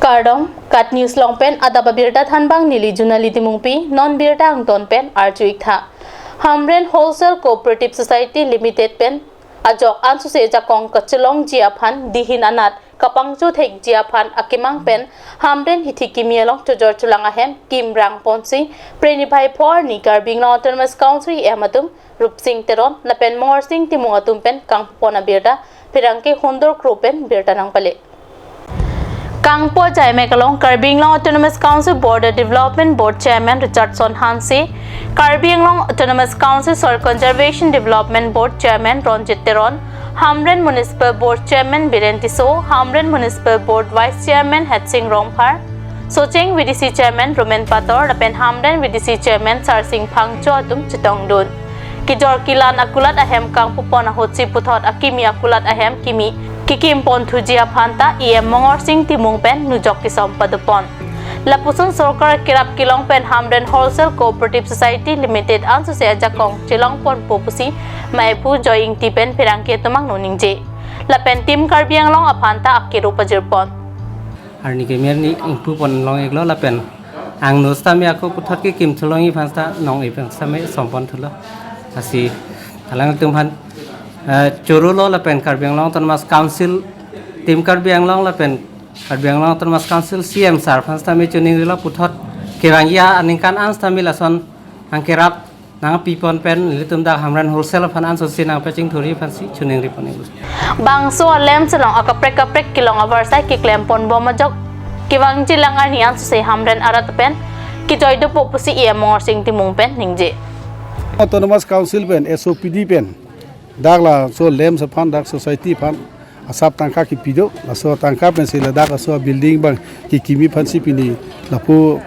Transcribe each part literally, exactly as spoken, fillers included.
Kardom, KAT News along pen adap abirta thanbang neli Junali Timungpi, non birta angton pen arju-ik tha. Hamren Wholesale Cooperative Society Limited pen ajok ansose ajakong kachelongji aphan dihin anat kapangcho thekji aphan akemang pen Hamren hithi kimi along chojor cholang ahem kimrang ponsi Preni Bhai Pho arni Karbi Anglong Autonomous Council E M atum Rupsing Teron lapen Mongorsing Timung atum pen kangpupon abirta pherangke Hundor Kro pen birta nangpale. Kangpu ajaimek along Karbi Anglong Autonomous Council Border Development Board Chairman Richardson Hanse, Karbi Anglong Autonomous Council Soil Conservation Development Board Chairman Ronjit Teron, Hamren Municipal Board Chairman Biren Tisso, Hamren Municipal Board Vice Chairman Hetsing Rongphar, Socheng V D C Chairman Roman Pator lapen Hamren V D C Chairman Sarsing Phangcho atum chetongdun. Kejor kelan akulat ahem kangpupon ahutsi puthot akimi akulat ahem kimi kekim ponthuji aphan ta E M Mongorsing Timung pen nujok kesom padopon. Lapuson sorkar kerap kelong pen Hamren Wholesale Cooperative Society Limited ansose ajakong chelong ponpo pusi Maiphu Joy Ingti pen pherangke atum angno ningje. Lapen Team Karbi Anglong aphan ta akero pajirpon. Arni kemi arni ingpu pon long-iklo lapen angno sitame ako puthot kekim thulongji aphan sita nong-e pen sitame som ponthulo. Lasi alangtum aphan, eh, choro lo lapen Karbi Anglong Autonomous Council, Team Karbi Anglong lapen Karbi Anglong Autonomous Council C M sir aphan sitame choningrilo puthot kevangji aningkan an sitame lason nangkerap nangpipon pen nelitum dak Hamren Wholesale aphan ansose nangpachingthurji aphansi choningripon-iklo. Bangso a-LAMPS along akaprek kaprek kelong avarsai keklem ponbom ajok kevangji lang arni ansose Hamren arat pen kejoi dopo pusi E M Mongorsing Timung pen ningje. Autonomous Council pen S O P D pen dak laso LAMPS aphan dak society aphan asap tangka kepi do, laso tangka pensi ladak laso building abang kekimi aphansi pini lapu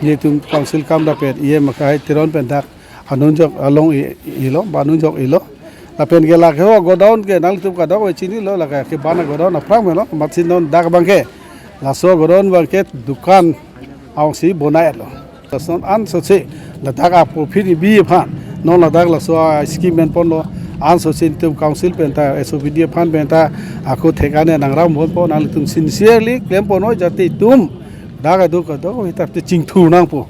nelitum council akam dapet E M Bhai Teron pen dak anunjok along-e-, elo, ba anunjok elo. Lapen ke lake ho godown ke nangtum kadokave chinilo, lake ke bana godown aphrang melo, amatsi non dak abangke laso godown abangke dukan aongsi bonai-etlo. Lason ansose ladak a-profit kebi aphan non ladak laso a-scheme men ponlo, ansose nelitum council pen ta S O P D aphan pen ta ako thek-an nangram ponpo, nangtum sincerely klem pon-o jate itum dak adu kadokave ta chingthur nangpo.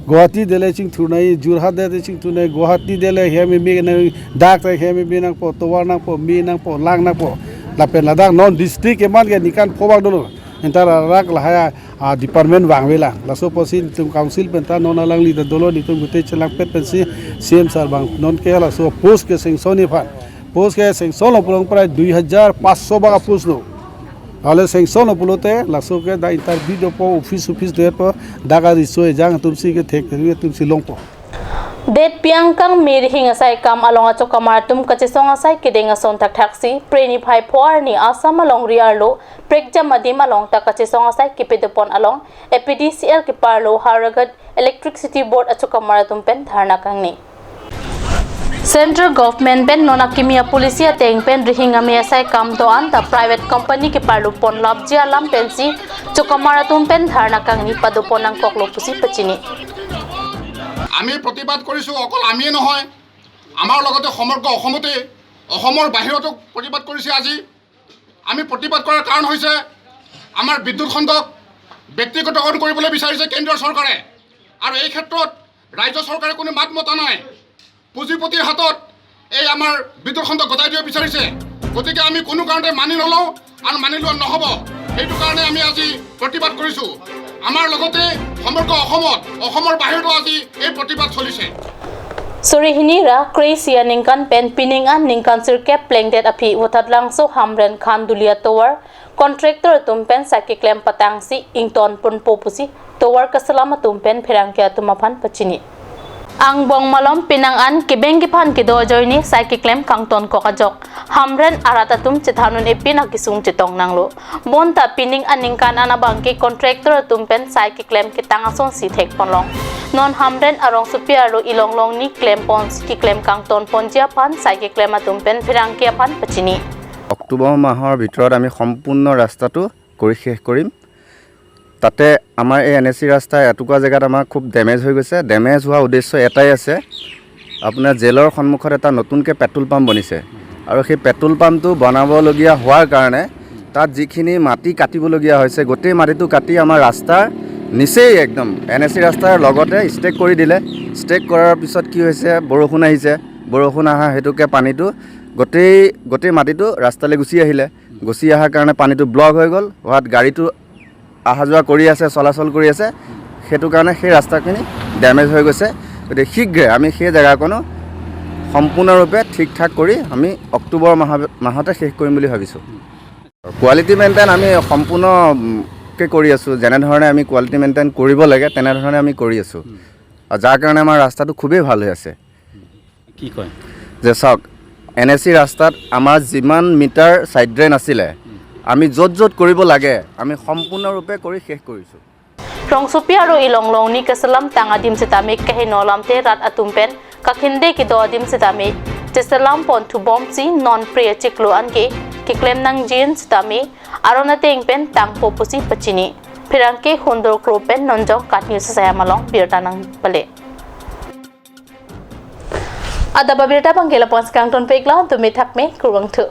Guwahati dele chingthur nai, Jorhat dele chingthur nai, Guwahati dele hem eme nai, dak ta hem eme nangpo, tovar nangpo, me nangpo, lang nangpo. Lapen ladak non district keman ke ningkan pho bang dolo. Entire rak lahai a-department vangvelang. Laso apotsi nelitum council pen ta non alangli ta dolo, nelitum gute chelangpet pensi C M sir abang non ke laso post ke sanction-ji aphan. Post ke sanction lo pulo prai dui hajar paanch sho bang a-post lo. Lale sanction lo pulote laso ke dak interview dopo, office office dopo, dak ariso ejang atumsi kethek atumsi longpo. Detpi angkang me rihing asai akam along achokamar atum kachesong asai kedeng ason thakthaksi Preni Bhai Pho arni Assam alongri arlo prekjam adim along ta kachesong asai kepadopon along A P D C L keparlo Howraghat Electricity Board achokamar atum pen dharna kangni. Central Government pen non akimi a-policy ateng pen rihing ame asai akam do-an ta private company keparlo ponlapji alam pensi chokamar atum pen dharna kangni padopon nangkoklo pusi pachini. আমি প্ৰতিবাদ কৰিছো, অকল আমিয়ে নহয়, আমাৰ লগতে সমগ্ৰ অসমতে, অসমৰ বাহিৰতো প্ৰতিবাদ কৰিছে আজি। আমি প্ৰতিবাদ কৰাৰ কাৰণ হৈছে আমাৰ বিদ্যুৎ খণ্ডক ব্যক্তিগতকৰণ কৰিবলৈ বিচাৰিছে কেন্দ্ৰীয় চৰকাৰে, আৰু এই ক্ষেত্ৰত ৰাজ্য চৰকাৰে কোনো মাত মতা নাই। পুঁজিপতিৰ হাতত এই আমাৰ বিদ্যুৎ খণ্ড গতাই দিব বিচাৰিছে। গতিকে আমি কোনো কাৰণতে মানি নলওঁ আৰু মানি লোৱা নহ'ব। সেইটো কাৰণে আমি আজি প্ৰতিবাদ কৰিছো। আমাৰ লগতে সমগ্ৰ অসমত, অসমৰ বাহিৰতো আজি এই প্ৰতিবাদ চলিছে। Suri hini ra kre-isi aningkan pen pining an ningkan sirkep plengdet aphi Vothatlangso Hamren Khanduli atovar contractor atum pen sai keklem patangsi ington ponpo pusi tovar kaselam atum pen pherangke atum aphan pachini. Angbong malom penang an kebeng kephan kedo ajoine sai keklem kangtonkok ajok Hamren arat atum chethandun epin akesung chetong nanglo. Bonta pining aningkan an abangke contractor atum pen sai keklem ketang asonsi thekponlong. Non Hamren arongsopi arlo ilong longni klem ponsi keklem kangton ponji aphan sai keklem atum pen pherangke aphan pachini. October মাহৰ ভিতৰত আমি সম্পূৰ্ণ ৰাস্তাটো কৰি শেষ কৰিম। তাতে আমাৰ এই এন এ চি ৰাস্তা এটুকুৰা জেগাত আমাৰ খুব ডেমেজ হৈ গৈছে। ডেমেজ হোৱাৰ উদ্দেশ্য এটাই আছে, আপোনাৰ জেলৰ সন্মুখত এটা নতুনকৈ পেট্ৰল পাম্প বনিছে আৰু সেই পেট্ৰল পাম্পটো বনাবলগীয়া হোৱাৰ কাৰণে তাত যিখিনি মাটি কাটিবলগীয়া হৈছে, গোটেই মাটিটো কাটি আমাৰ ৰাস্তাৰ নিচেই একদম এন এ চি ৰাস্তাৰ লগতে ষ্টেক কৰি দিলে। ষ্টেক কৰাৰ পিছত কি হৈছে, বৰষুণ আহিছে, বৰষুণ অহা হেতুকে পানীটো গোটেই গোটেই মাটিটো ৰাস্তালৈ গুচি আহিলে। গুচি অহাৰ কাৰণে পানীটো ব্লক হৈ গ'ল, হোৱাত গাড়ীটো অহা যোৱা কৰি আছে, চলাচল কৰি আছে, সেইটো কাৰণে সেই ৰাস্তাখিনি ডেমেজ হৈ গৈছে। গতিকে শীঘ্ৰে আমি সেই জেগাকণো সম্পূৰ্ণৰূপে ঠিক ঠাক কৰি আমি অক্টোবৰ মাহ মাহতে শেষ কৰিম বুলি ভাবিছোঁ। কোৱালিটি মেইনটেইন আমি সম্পূৰ্ণকে কৰি আছোঁ, যেনেধৰণে আমি কোৱালিটি মেইনটেইন কৰিব লাগে তেনেধৰণে আমি কৰি আছোঁ, আৰু যাৰ কাৰণে আমাৰ ৰাস্তাটো খুবেই ভাল হৈ আছে। কি কয়? যে চাওক, এন এ চি ৰাস্তাত আমাৰ যিমান মিটাৰ ছাইড ড্ৰেইন আছিলে, আমি য'ত য'ত কৰিব লাগে আমি সম্পূৰ্ণৰূপে কৰি শেষ কৰিছোঁ। Rongsopi aro Ilong along ni keselam tang adim sitame kaheno lamthe rat atum pen kakhinde kedo adim sitame cheselam pon thubom si non pre chiklo anke keklem nangji sitame aron ateng pen tangpo pusi pachini. Pherangke Hundor Kro pen Nonjong Kat News asai amalong birta nangpale. Adap abirta abangke lapu-an si kangtonpiklo, dome thakme, kurvangthu.